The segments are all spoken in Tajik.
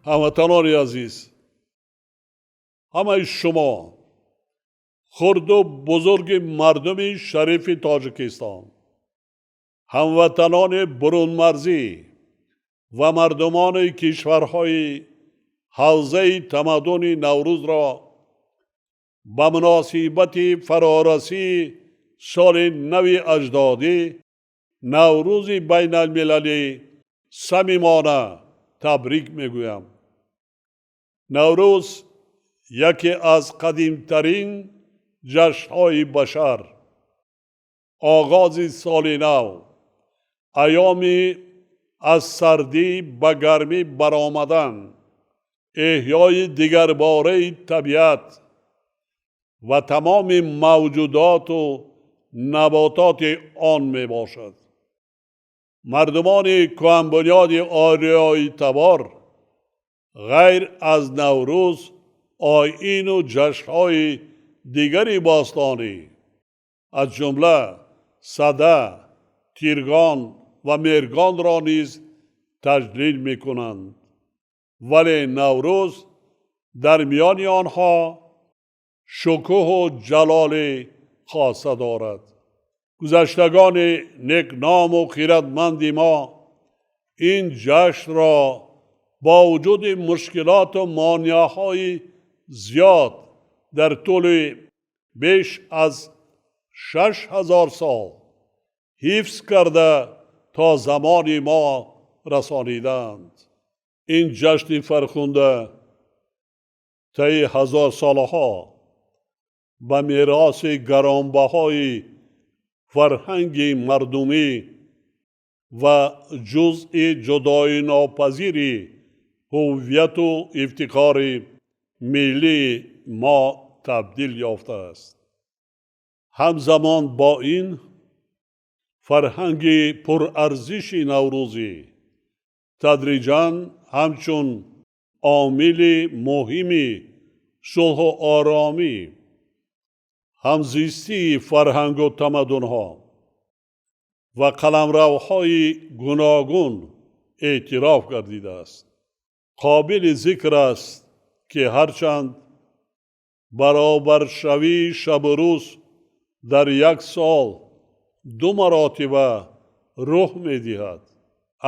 Ҳамватанони азиз, ҳамаи шумо, хурду бузурги мардуми шарифи Тоҷикистон, ҳамватанони бурунмарзӣ ва мардумони кишварҳои ҳавзаи тамаддуни Наврӯзро ба муносибати фарорасии соли нави аҷдодӣ, Наврӯзи байналмилалӣ, самимона табрик мегӯям. Наврӯз яке аз қадимтарин ҷашнҳои башар, оғози соли нав, айёми аз сардӣ ба гармӣ баромадан, эҳёи дигарбораи табиат ва тамоми мавҷудоту набототи он мебошад. Мардумони кӯҳанбунёди ориёитабор ғайр аз Наврӯз оину ҷашнҳои дигари бостонӣ, аз ҷумла Сада, Тиргон ва Меҳргонро низ таҷлил мекунанд. Вале Наврӯз дар миёни онҳо шукӯҳу ҷалоли хоса дорад. Гузаштагони некному хирадманди мо ин ҷашнро бо вуҷуди мушкилоту монеаҳои зиёд дар тӯли беш аз 6000 сол ҳифз карда то замони мо расонидаанд. Ин ҷашни фархунда таи ҳазорсолаҳо ба мероси гаронбаҳои фарҳанги мардумӣ ва ҷузъи ҷудоинопазири ҳуввияту ифтихори миллии мо табдил ёфтааст. Ҳамзамон бо ин, фарҳанги пурарзиши наврӯзӣ тадриҷан ҳамчун омили муҳими сулҳу оромӣ, ҳамзистии фарҳангу тамаддунҳо ва қаламравҳои гуногун эътироф гардидааст. Қобили зикр аст, ки ҳарчанд баробаршавии шабу рӯз дар як сол ду маротиба рӯҳ медиҳад,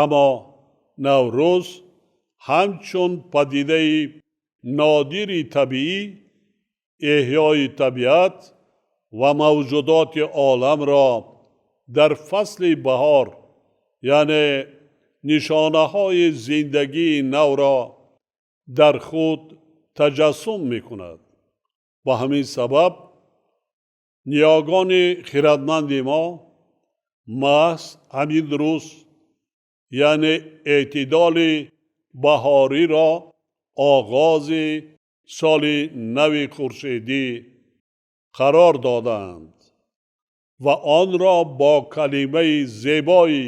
аммо Наврӯз ҳамчун падидаи нодири табиӣ эҳёи табиат ва мавҷудоти оламро дар фасли баҳор, яъне нишонаҳои зиндагии навро дар худ таҷассум мекунад. Ба ҳамин сабаб ниёгони хирадманди мо маҳз ҳамин рӯз, яъне эътидоли баҳориро оғози соли нави хуршедӣ қарор додаанд ва онро бо калимаи зебои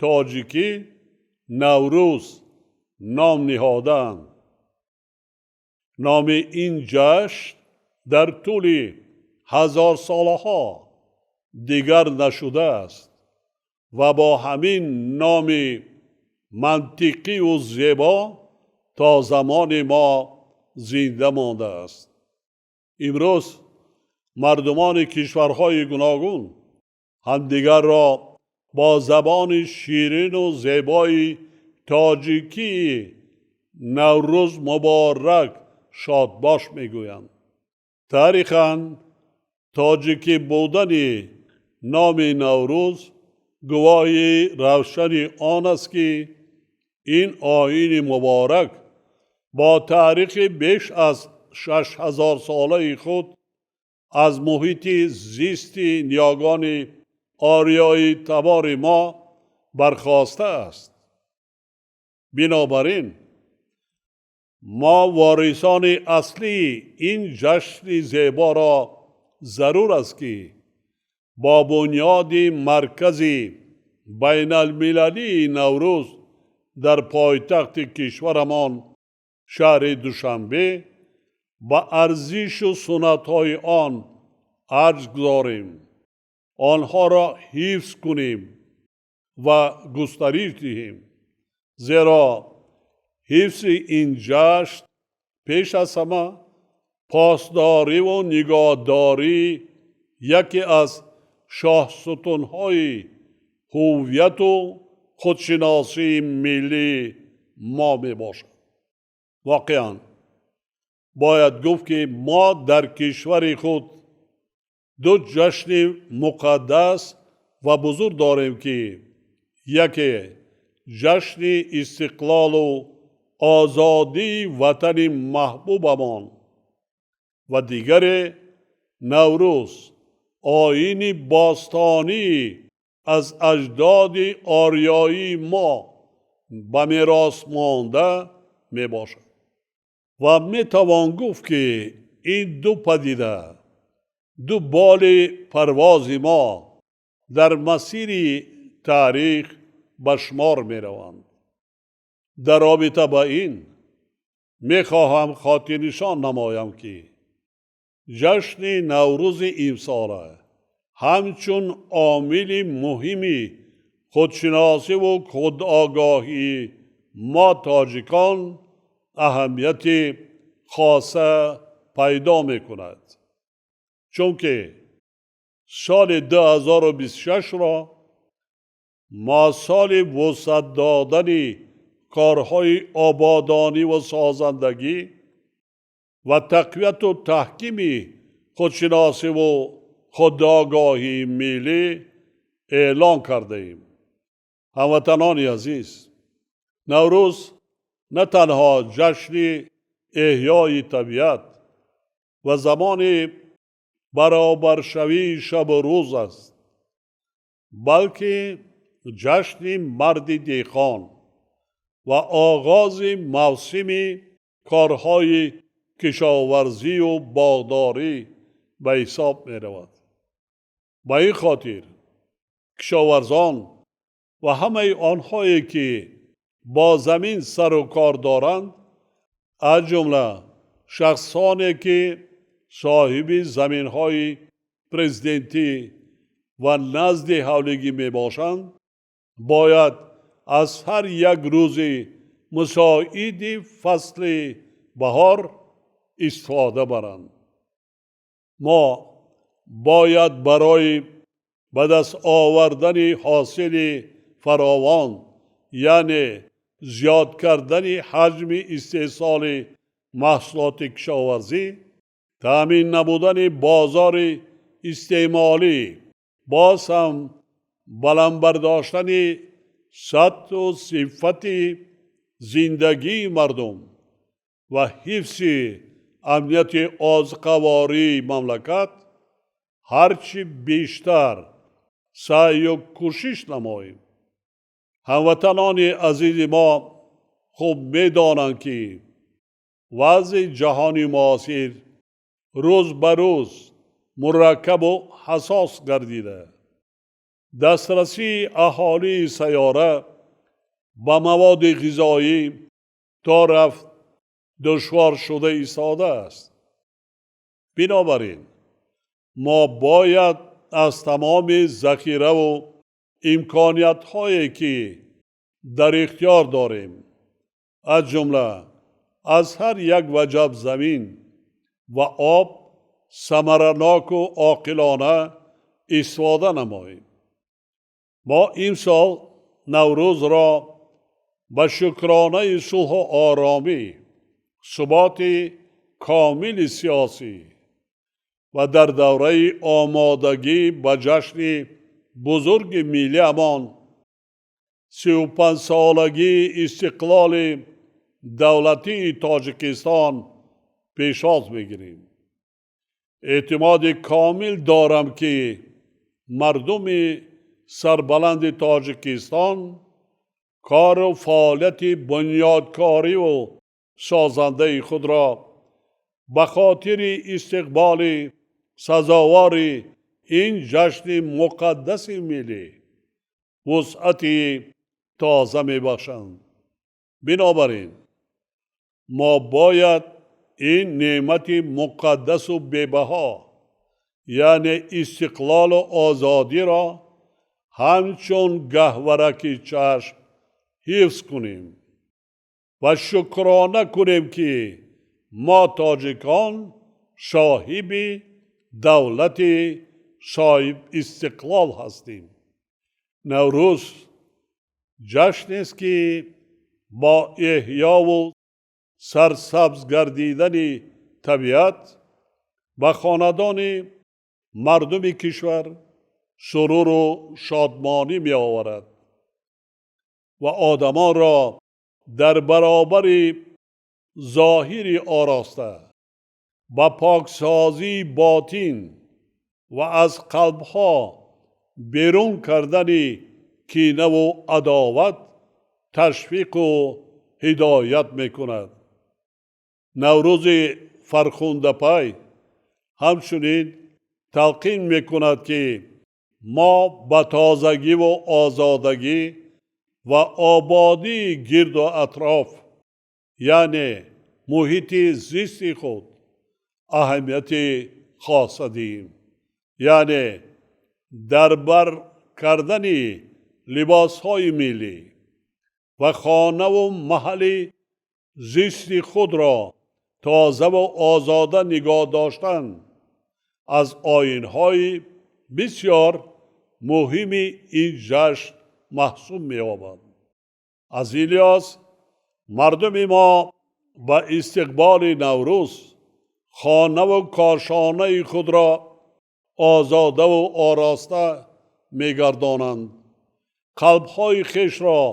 тоҷикӣ Наврӯз ном ниҳодаанд. Номи ин ҷашн дар тӯли ҳазорсолаҳо дигар нашудааст ва бо ҳамин номи мантиқиву зебо то замони мо зинда мондааст. Имрӯз мардумони кишварҳои гуногун ҳамдигарро бо забони ширину зебои тоҷикии Наврӯз муборак, шодбош мегӯянд. Таърихан тоҷикӣ будани номи Наврӯз гувоҳи равшани он аст, ки ин оини муборак бо таърихи беш аз 6000-солаи худ аз муҳити зисти ниёгони ориёитабори мо бархостааст. Бинобар ин мо ворисони аслии ин ҷашни зеборо зарур аст, ки бо бунёди маркази байналмилалии Наврӯз дар пойтахти кишварамон, шаҳри Душанбе, ба арзишу суннатҳои он арҷ гузорем, онҳоро ҳифз кунем ва густариш диҳем, зеро Ҳифзи ин ҷашн пеш аз ҳама посдориву нигоҳдории яке аз шоҳсутунҳои ҳувияту худшиносии миллии мо мебошад. Воқеан бояд гуфт, ки мо дар кишвари худ ду ҷашни муқаддас ва бузург дорем, ки яке ҷашни истиқлолу озодии ватани маҳбубамон ва дигаре Наврӯз, оини бостонӣ аз аҷдоди ориёии мо ба мерос монда мебошад. Ва метавон гуфт, ки ин ду падида ду боли парвози мо дар масири таърих ба шумор мераванд. Дар робита ба ин мехоҳам хотирнишон намоям, ки ҷашни Наврӯзи имсола ҳамчун омили муҳими худшиносиву худогоҳии мо тоҷикон аҳамияти хоса пайдо мекунад, чунки соли 2026-ро мо соли вусъат додани корҳои ободонӣ ва созандагӣ ва тақвияту таҳкими худшиносиву худогоҳии миллӣ эълон кардаем. Ҳамватанони азиз, Наврӯз на танҳо ҷашни эҳёи табиат ва замони баробаршавии шабу рӯз аст, балки ҷашни марди деҳқон ва оғози мавсими корҳои кишоварзию боғдорӣ ба ҳисоб меравад. Ба ин хотир кишоварзон ва ҳамаи онҳое, ки бо замин сару кор доранд, аз ҷумла шахсоне, ки соҳиби заминҳои президентӣ ва назди ҳавлигӣ мебошанд, бояд аз ҳар як рӯзи мусоиди фасли баҳор истифода баранд. Мо бояд барои ба даст овардани ҳосили фаровон, яъне зиёд кардани ҳаҷми истеҳсоли маҳсулоти кишоварзӣ, таъмин намудани бозори истеъмолӣ, боз ҳам баланд бардоштани сатҳу сифати зиндагии мардум ва ҳифзи амнияти озуқавории мамлакат ҳарчи бештар саъю кӯшиш намоем. Ҳамватанони азизи мо хуб медонанд, ки вазъи ҷаҳони муосир рӯз ба рӯз мураккабу ҳассос гардида, дастрасии аҳолии сайёра ба маводи ғизоӣ то рафт душвор шуда истодааст. Бинобар ин мо бояд аз тамоми захираву имкониятҳое, ки дар ихтиёр дорем, аз ҷумла аз ҳар як ваҷаб замин ва об самараноку оқилона истифода намоем. Мо имсол Наврӯзро ба шукронаи сулҳу оромӣ, суботи комили сиёсӣ ва дар давраи омодагӣ ба ҷашни бузурги миллиамон, 35-солагии истиқлоли давлатии Тоҷикистон пешвоз мегирем. Эътимоди комил дорам, ки мардуми сарбаланди Тоҷикистон кору фаъолияти бунёдкориву созандаи худро ба хотири истиқболи сазовори ин ҷашни муқаддаси миллӣ вусъати тоза мебахшанд. Бинобар ин мо бояд ин неъмати муқаддасу бебаҳо, яъне истиқлолу озодиро ҳамчун гаҳвораки чашм ҳифз кунем. ва шукрона кунем, ки мо тоҷикон соҳиби давлати соҳибистиқлол ҳастем. Наврӯз ҷашнест, ки бо эҳёву сарсабз гардидани табиат ба хонадони мардуми кишвар суруру шодмонӣ меоварад ва одамонро дар баробари зоҳири ороста ба поксозии ботин ва аз қалбҳо берун кардани кинаву адоват ташвиқу ҳидоят мекунад. Наврӯзи фархундапай ҳамчунин талқин мекунад, ки мо ба тозагиву озодагӣ ва ободии гирду атроф, яъне муҳити зисти худ, аҳамияти хоса диҳем. Яъне дар бар кардани либосҳои миллӣ ва хонаву маҳалли зисти худро тозаву озода нигоҳ доштан аз оинҳои бисёр муҳими ин ҷашн маҳсуб меёбад. Аз ин лиҳоз мардуми мо ба истиқболи Наврӯз хонаву кошонаи худро озодаву ороста мегардонанд, қалбҳои хешро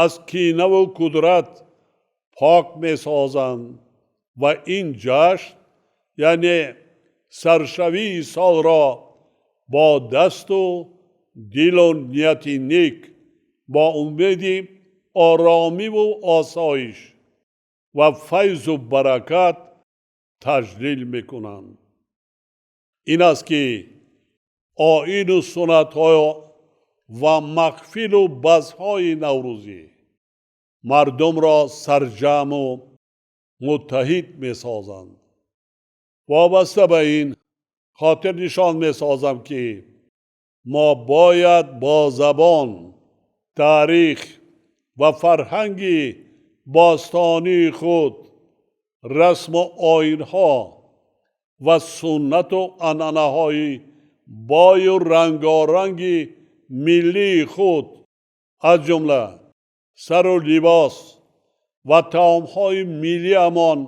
аз кинаву кудрат пок месозанд ва ин ҷашн, яъне саршавии солро, бо дасту дилу нияти нек, бо умеди оромиву осоиш ва файзу баракат таҷлил мекунанд. Ин аст, ки оину суннатҳо ва маҳфилу базмҳои наврӯзӣ мардумро сарҷамъу муттаҳид месозанд. Вобаста ба ин хотирнишон месозам, ки мо бояд бо забон, таърих ва фарҳанги бостонии худ, расму оинҳо ва суннату анъанаҳои бою рангоранги миллии худ, аз ҷумла сару либос ва таомҳои миллиамон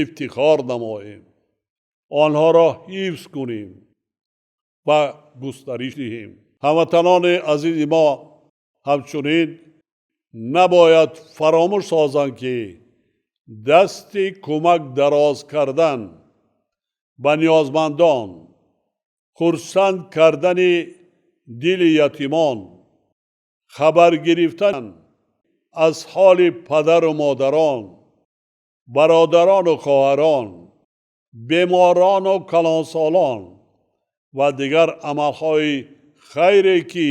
ифтихор намоем, онҳоро ҳифз кунем ва густариш диҳем. Ҳамватанони азизи мо ҳамчунин набояд фаромӯш созанд, ки дасти кӯмак дароз кардан ба ниёзмандон, хурсанд кардани дили ятимон, хабар гирифтан аз ҳоли падару модарон, бародарону хоҳарон, беморану калонсолон ва дигар амалҳои хайре, ки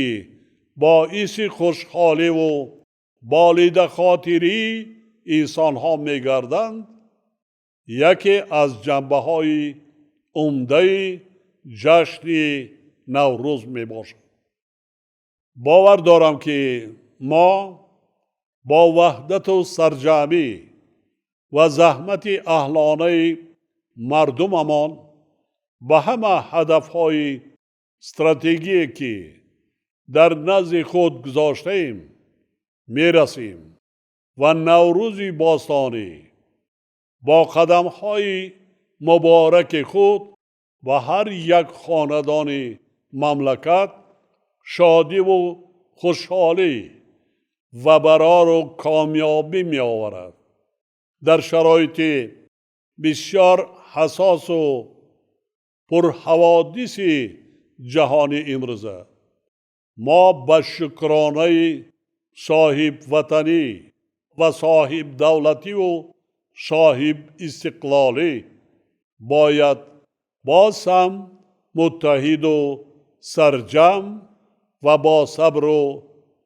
боиси хушҳоливу болидахотирии инсонҳо мегарданд, яке аз ҷанбаҳои умдаи ҷашни Наврӯз мебошад. Бовар дорам, ки мо бо ваҳдату сарҷамъӣ ва заҳмати аҳлонаи мардумамон ба ҳама ҳадафҳои стратегие, ки дар назди худ гузоштаем, мерасем ва Наврӯзи бостонӣ бо қадамҳои мубораки худ ба ҳар як хонадони мамлакат шодиву хушҳолӣ ва барору комёбӣ меоварад. Дар шароити бисёр ҳассосу пурҳаводиси ҷаҳони имрӯза мо ба шукронаи соҳибватанӣ ва соҳибдавлативу соҳибистиқлолӣ бояд боз ҳам муттаҳиду сарҷамъ ва бо сабру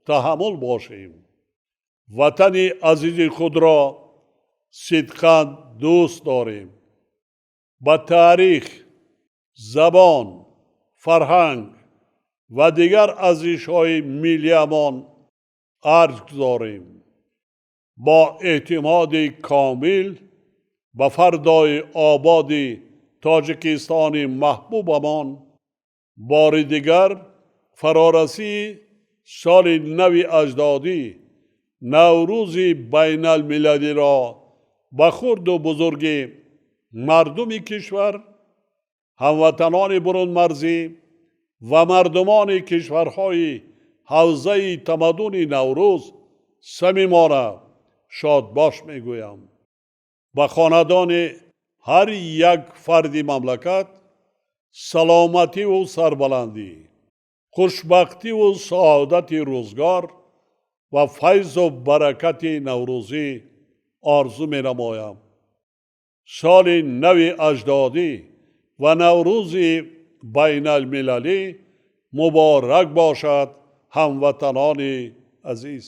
таҳаммул бошем, ватани азизи худро сидқан дӯст дорем, ба таърих, забон, фарҳанг ва дигар арзишҳои миллиамон арҷ гузорем. Бо эътимоди комил ба фардои ободи Тоҷикистони маҳбубамон бори дигар фарорасии соли нави аҷдодӣ, Наврӯзи байналмилалиро ба хурду бузурги мардуми кишвар, ҳамватанони бурунмарзӣ ва мардумони кишварҳои ҳавзаи тамаддуни Наврӯз самимона шодбош мегӯям. Ба хонадони ҳар як фарди мамлакат саломативу сарбаландӣ, хушбахтиву саодати рӯзгор ва файзу баракати наврӯзӣ орзу менамоям. Соли нави аҷдодӣ ва Наврӯзи байналмилалӣ муборак бошад, ҳамватанони азиз.